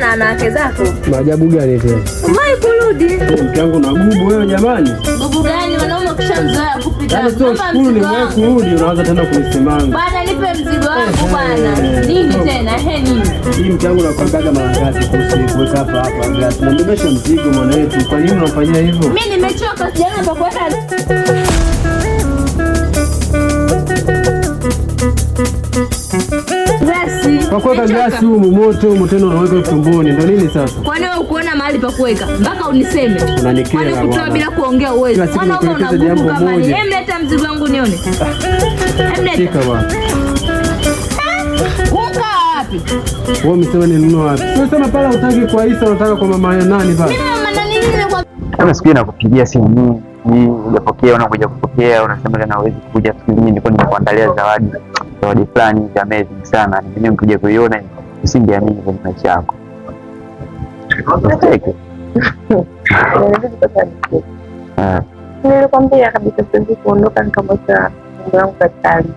na wanawake zako. Maajabu gani tena? Umewahi kurudi? Mke wangu na gubu wewe jamani. Gubu gani? Wanaume ukishamzoea kupita. Yaani sio shukuru nimewahi kurudi unaanza tena kunisimanga. Bwana nipe mzigo wangu bwana. Nini tena? He nini? Hii mke wangu nakwambiaga mara ngapi kuhusu kuweka hapa hapa glass. Nambebesha mzigo mwana wetu. Kwa nini unafanyia hivyo? Mimi nimechoka sijaona pa kuweka. Glasi. Kwa kuweka glasi humu moto humu tena unaweka tumboni. Ndio nini sasa? Kwani wewe ukuona mahali pa kuweka mpaka uniseme? Unanikera Kwani kutoa bwana. bila kuongea uwezi? Kila siku Mwanaume nikuelekeze una jambo gubu kama nini? moja. Hem, leta mzigo wangu nione. Hem, leta. Shika bwana. Unga wapi? Wewe umesema ninunue wapi? Unasema pale hutaki kwa Isa unataka kwa mama ya nani pale? Mimi mama nani nimekuwa Kama siku hiyo nakupigia simu mimi hujapokea, unakuja kupokea, unasema tena huwezi kuja. Siku nyingine nilikuwa nimekuandalia zawadi, zawadi fulani ya amazing sana. Mimi ukija kuiona usingeamini kwenye maisha yako. Usicheke. Ah, Nilikwambia kabisa siwezi kuondoka nikamwacha mume wangu daktari.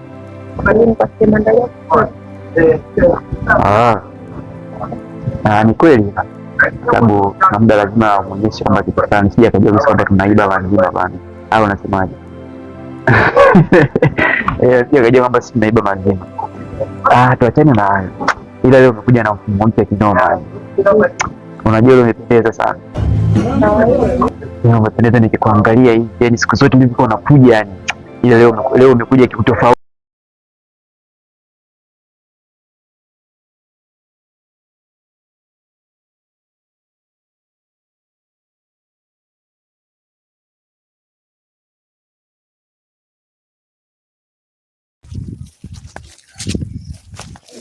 Kwa nini? Kwa sababu maandalio ah. Ah, ni kweli sababu kuna muda lazima umuonyeshe kwamba kitu fulani, sija akajua kabisa kwamba tunaiba mazima bana, au unasemaje? Eh, sija akajua kwamba sisi tunaiba mazima. Ah, tuachane na hayo, ila leo umekuja na mfumo mpya kinoma. Unajua leo umependeza sana. Leo umependeza nikikuangalia hivi, yani siku zote mimi unakuja yani, ila leo umekuja kiutofauti.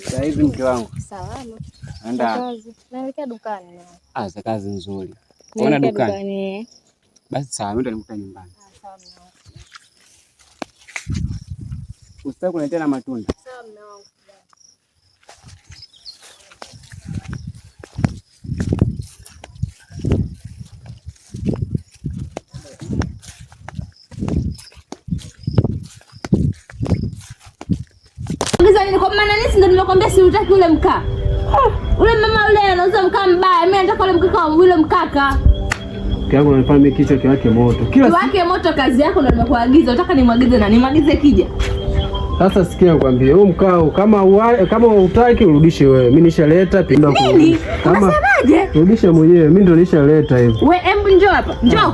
Sasa hivi mke wangu Salama. naenda Kazi. Naelekea dukani. ah, za kazi nzuri. Unaona Naelekea dukani? dukani. Basi sawa, mimi ndo nikuta nyumbani. Ah, sawa mume wangu. Usitaki kuniletea na matunda. Sawa mume wangu. Ongeza nini? Kwa maana nini ndio nimekwambia siutaki ule mkaa. Ule mama ule anauza mkaa mbaya. Mimi nataka ule mkaka wa ule mkaka. Mke wangu unanifanya mimi kichwa kiwake moto. Kila siku. Kiwake moto kazi yako ndio nimekuagiza. Unataka nimwagize na nimwagize kija. Sasa sikia nikwambie, huu mkao kama hutaki urudishe wewe. Mimi nishaleta pinda Nini? Kama Unasemaje? rudishe mwenyewe, mimi ndo nishaleta hivi. We embu njoo hapa. Njoo.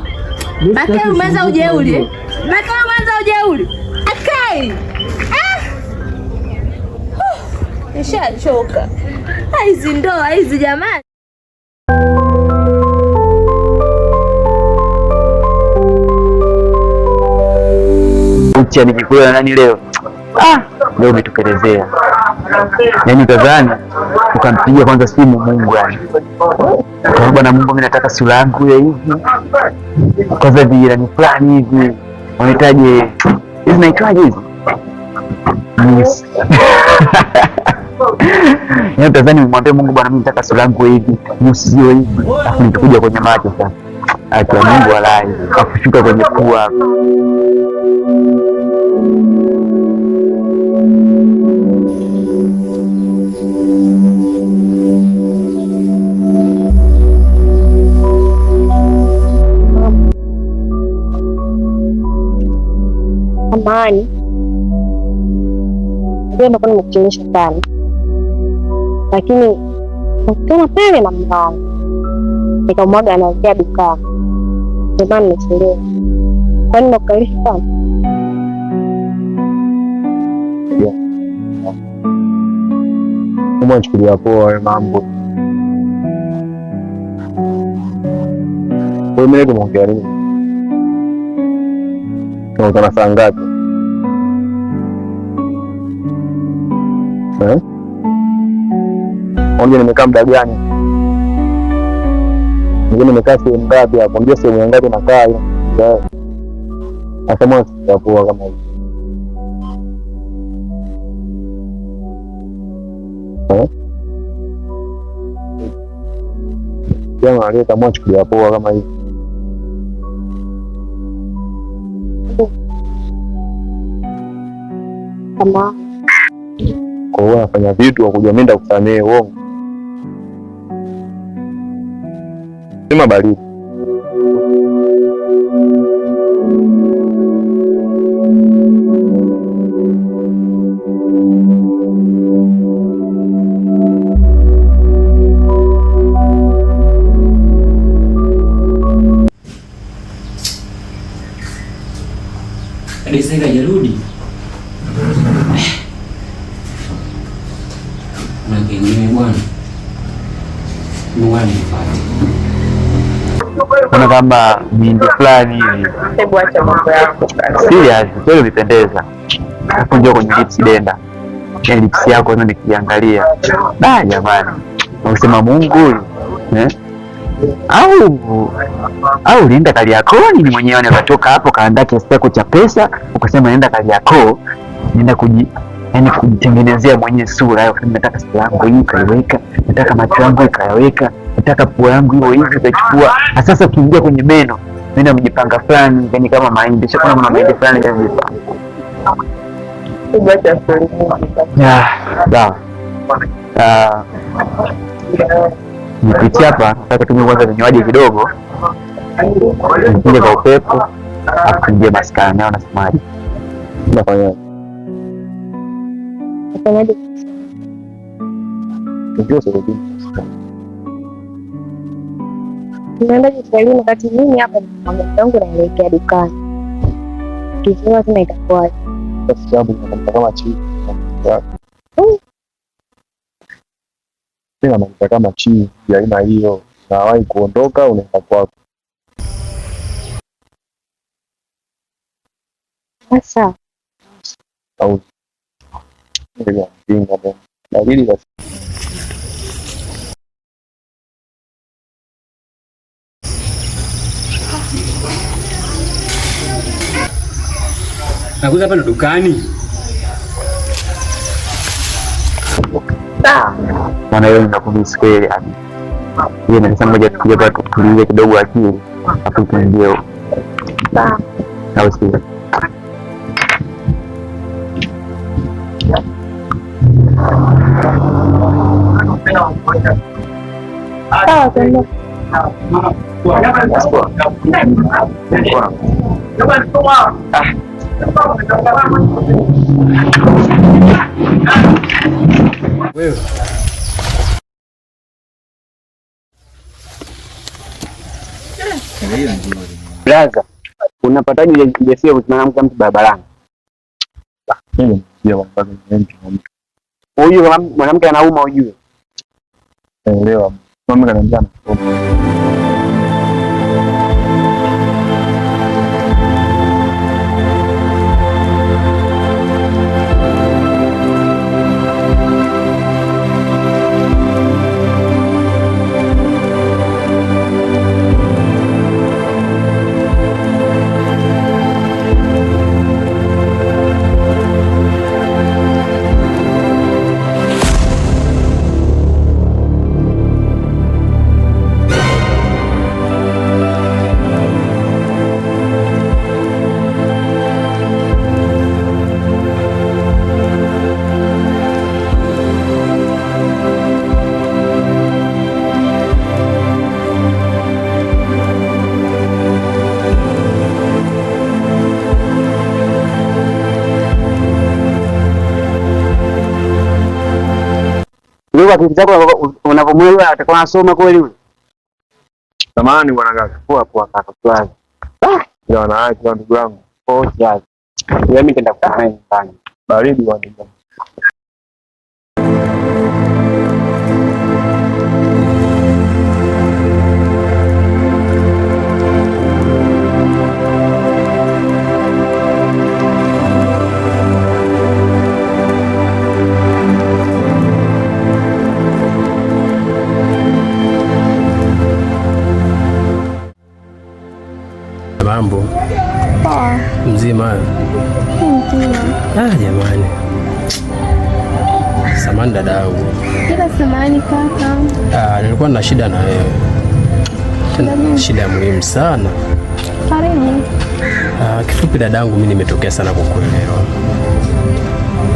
Mimi Bakari sitaki umeanza usumbufu ujeuri. unajua. Bakari umeanza ujeuri. Akai. Ah. Nishachoka. Hizi ndoa hizi jamani. Uchi nikikula na nani leo? Ah, leo umetokelezea. Yaani utadhani ukampigia kwanza simu Mungu yani. Kwa bwana Mungu, mimi nataka sura yangu ya hivi. Kwanza vijirani fulani hivi. Wanahitaji hizi naitwaje hizi? Yes. Yaani utadhani umwambie Mungu bwana, mimi nataka sura yangu hivi, nyusi ziwe hivi. Alafu nitakuja kwenye macho sasa. Acha Mungu walai, akushuka kwenye pua hapa. Amani. Ndio ndio nimekuchelewesha sana. Lakini nakutana pale na mume wangu. Nikamwaga anaelekea dukani. Ndio maana nimechelewa. Kwani nakukalisha sana? Unachukulia poa wewe mambo. Wewe mimi tumeongea nini? Tunakutana saa ngapi? Eh? Unajua nimekaa muda gani? Unajua nimekaa sehemu ngapi hapo? Unajua sehemu ngapi nakaa hiyo? Sasa mbona poa kama hivi? Eh? Jamaa aliyekaamua chukulia poa kama hivi. Kama Kwa hiyo anafanya vitu wa kuja mimi ndakusamehe uongo. Sema baridi. Hadi sasa hajarudi. Na kingine bwana. Mungu anifuate. Kuna kama mindi fulani hivi. Hebu acha mambo yako sasa. Serious, kweli umependeza. Alafu njoo kwenye lips denda. Yaani lips yako sasa nikiangalia. Da jamani. Unasema Mungu huyu. Eh? Au ulienda Kariakoo ni mwenyewe yani ukatoka hapo kaandaa kiasi chako cha pesa ukasema naenda Kariakoo naenda yani kujitengenezea mwenyewe sura yako. Nataka sura yangu hii ukaiweka, nataka macho yangu ikayaweka, nataka pua yangu hiyo hivi ukachukua. Na sasa ukiingia kwenye meno, meno yamejipanga fulani, yani kama mahindi. Sio kuna mahindi fulani yamejipanga. Hebu acha stori nyingi sasa. Sawa. Nipitie hapa, nataka tunywe kwanza vinywaji kidogo, nipige kwa upepo, afu tuingie maskani. Au nasemaje? Unafanyaje? Nafanyaje? Unajua sasa hivi. Tunaenda hospitalini wakati mimi hapa na magari yangu naelekea dukani. Tukichelewa tena itakuwaje? Rafiki yangu nakamta kama chizi. Mimi namaanisha kama chizi ya aina hiyo. Nawahi kuondoka unaenda kwako. Sasa Au ndio mjinga bwana. Dalili za Nakuza hapa ndo dukani. Maana hiyo ninakumisi kweli yani. Yeye anasema ngoja tukuje hapa tutulize kidogo akili, afu tuingie huko. Sawa. Au sio? Sawa, tuende. Wewe. Blaza, unapataje ujasiri wa kusimama mtu barabarani? Mimi ndio ambazo ni mtu na mtu. Huyu mwanamke anauma ujue. Naelewa. Mama kaniambia anasoma. Wewe akili zako unavyomuelewa atakuwa anasoma kweli huyu? Samahani bwana kaka. Poa poa kaka, poa. Ya wanawake wa ndugu yangu. Poa kiasi. Wewe mimi nitaenda kukaa naye nyumbani. Baridi bwana ndugu yangu. Mambo mzima? Ah, jamani, samani dada yangu. Bila samani kaka. Ah, nilikuwa na shida na wewe, tena shida muhimu sana. Karibu. Ah, kifupi dadangu, mimi nimetokea sana kukuelewa.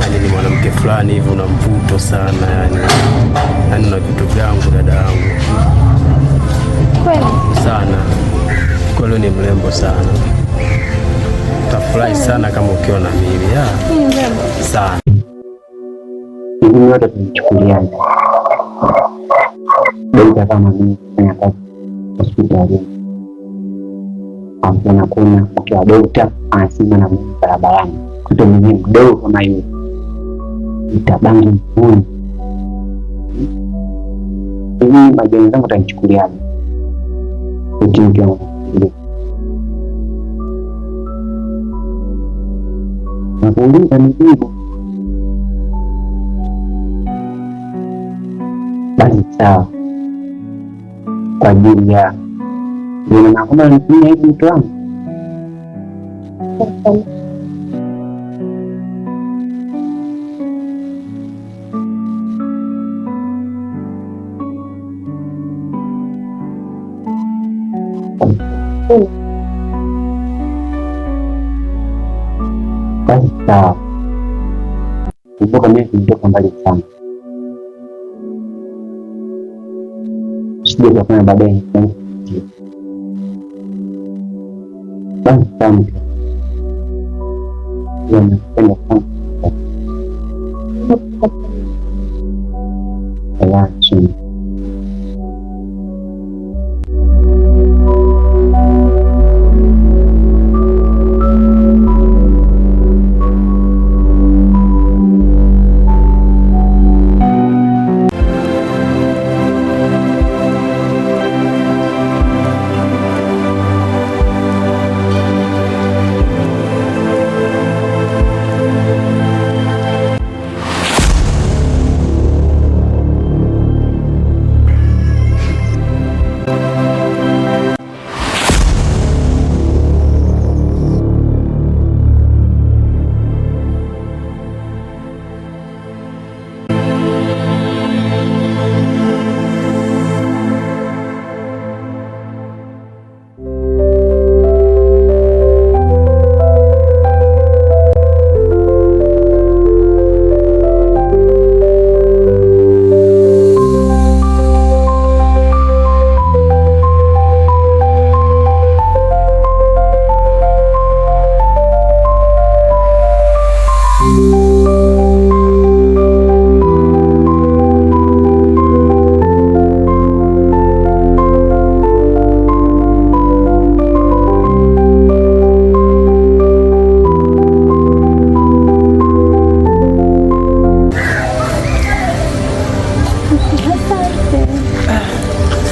Yaani ni mwanamke fulani hivi una mvuto sana yani, yaani una vitu vyangu dadangu. Kweli? Sana. Kweli ni mrembo sana. Utafurahi sana kama ukiwa na mimi. Ya. Mimi ni mrembo. Sana. Hivi wote tunachukuliana. Dokta kama mimi nafanya kazi hospitalini. Ambapo kuna mke wa dokta anasema na mimi barabarani. Mtoto mwingine mdogo kama yule. Nitabangi mfuni. Hivi majirani zangu watanichukuliaje? Eti mke wangu. Nakuuliza nijibu. Basi sawa, kwa ajili ya nina kwamba nitumia hivi mtu wangu. Basi sawa, kumbuka mimi nimetoka mbali sana, sije kufanya baadaye. Basi sawa, mke wangu. Nakupenda sana. Lala chini.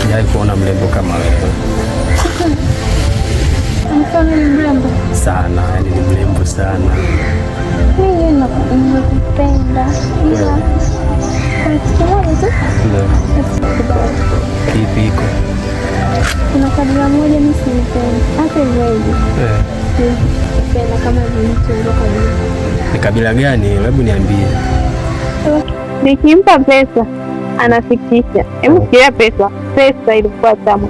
Sijawahi kuona mrembo kama wewe. Mfano ni mrembo. Sana, yani ni mrembo sana. Mimi nimekupenda. Ila kuna kitu kimoja tu Ndio. nasikubali. Kipi iko? Kuna kabila moja mimi silipendi. Hata hivyo hivyo. Sipenda kama mtu ndio kabila. Ni kabila gani? Hebu niambie. Nikimpa pesa anafikisha. Hebu fikiria pesa, pesa ilikuwa tamu.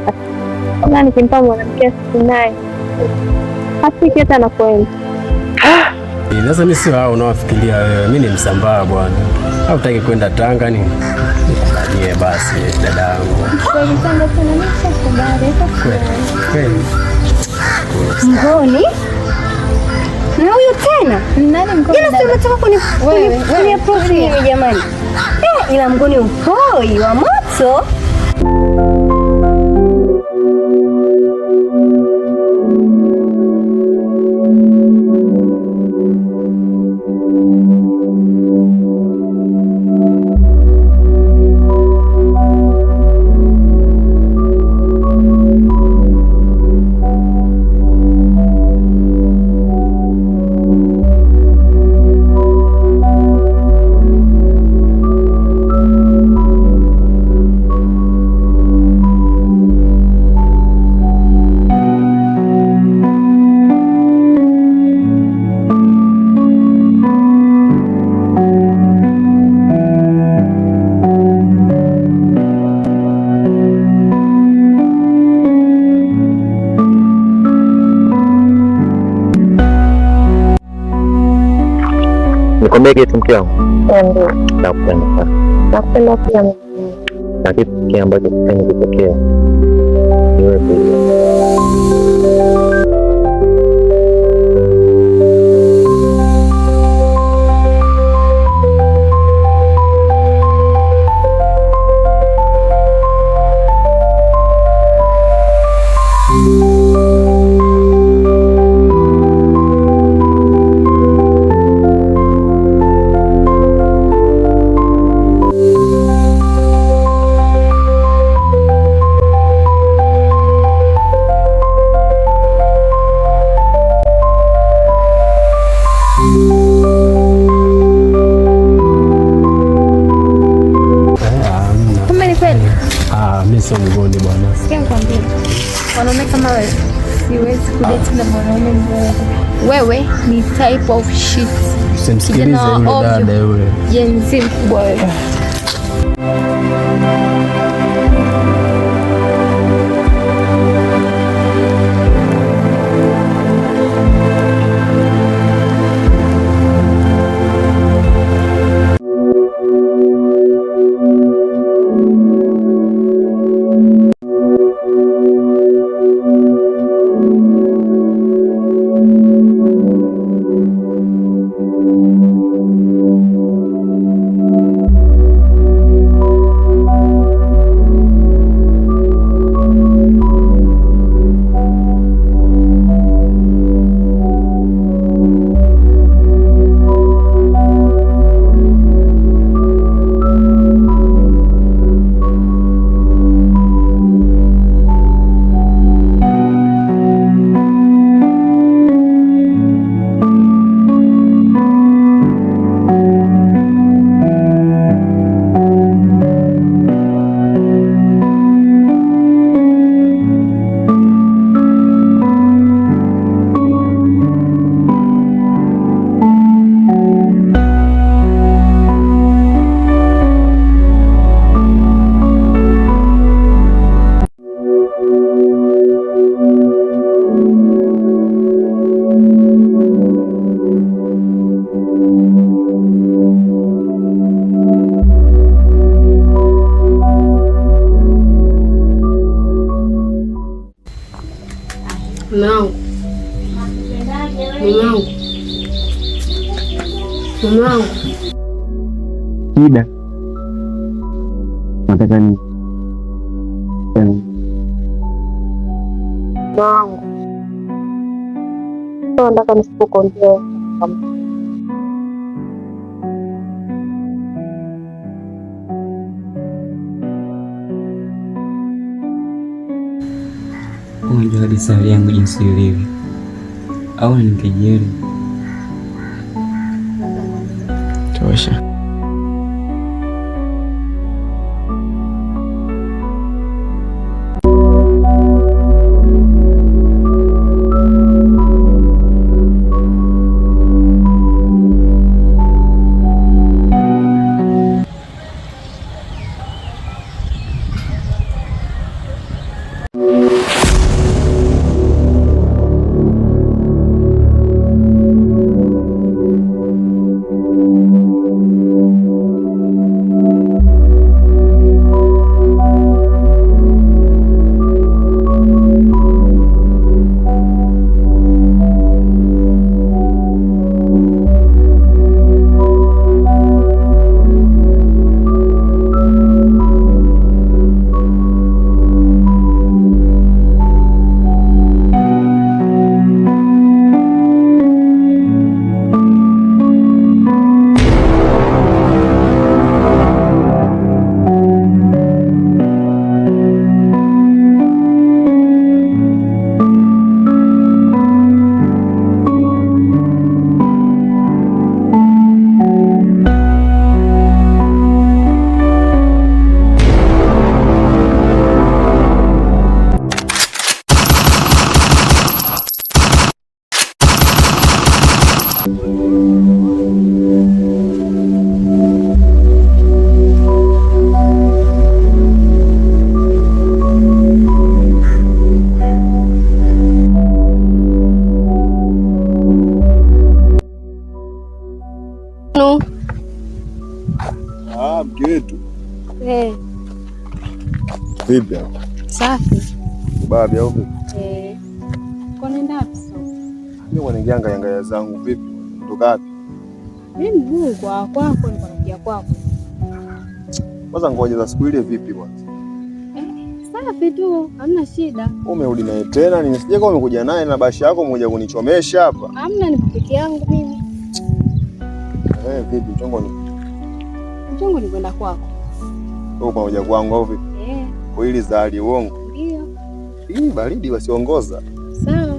Na nikimpa mwanamke asinaye hafiki hata anakwenda. Sasa mimi sio hao unaofikiria wewe. Mimi ni Msambaa bwana. Au utaki kwenda Tanga ni? Nikubalie basi dadangu. Kwa kitanda tena nishakubali hata Kweli. Kweli. Mgoni na huyu tena Nani mgoni? Ila si umetoka kuni approach mimi jamani. Ila mgoni upoi wa moto. Nikwambie kitu mke wangu, Niambie. nakupenda sana, Nakupenda pia mimi. na kitu pekee ambacho sipendi kutokea Niwepo. Kumbe ni kweli. Ah, mimi sio mgoni bwana. Sikia nikwambie. Wanaume kama wewe siwezi kudate na mwanaume mwongo. Wewe ni type of shit. Usimsikilize Kijana wa yule ovyo. dada yule. Gen Z mkubwa wewe. Mume wangu, mume wangu, mume wangu. Shida nataka nini? Mume wangu, sio nataka nisipokuongea. Unajua kabisa hali yangu jinsi ilivyo, au nikejeli? Tosha. No. Ah, mke wetu. Eh, Vipi hapo? safi. Ubabi au vipi? Eh. Kwa nenda wapi sasa? Mimi kwa naingia ngaya zangu vipi? Kutoka wapi? Mimi mguu kwa kwako nilikuwa nakuja kwako. Kwanza ngoja za siku ile vipi kwanza? Safi tu, hamna shida. Umerudi naye tena? Nisije kama umekuja naye na bashi yako umekuja kunichomesha hapa. Hamna, ni peke yangu mimi. Eh, vipi mchongo ni? Mchongo ni kwenda kwako. Wewe unakuja kwangu au vipi? Eh. Kwa hili zali uongo. Ndio. Hii baridi wasiongoza. Sawa.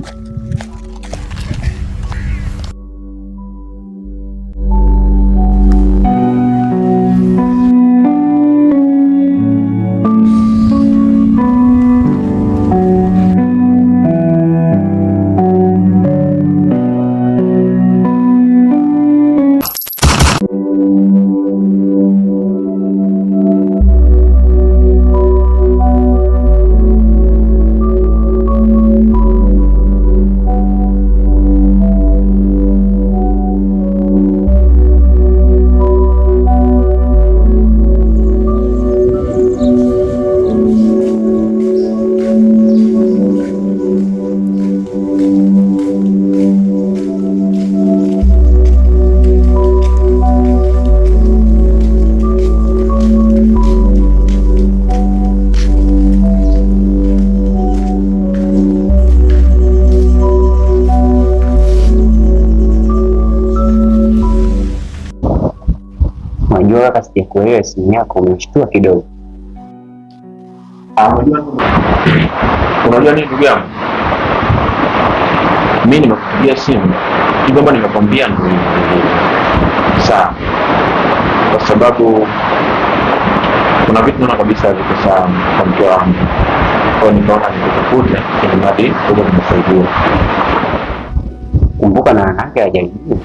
Unajua kaka, sijakuelewa simu yako umeshtua kidogo. Unajua nini ndugu yangu, mimi nimekupigia simu si kwamba nimekwambia ndio sawa, kwa sababu kuna vitu naona kabisa haviko sawa kwa mke wangu, kwa nikaona nikutafute ili mradi uweze kunisaidia. Kumbuka na wanawake hawajaijua.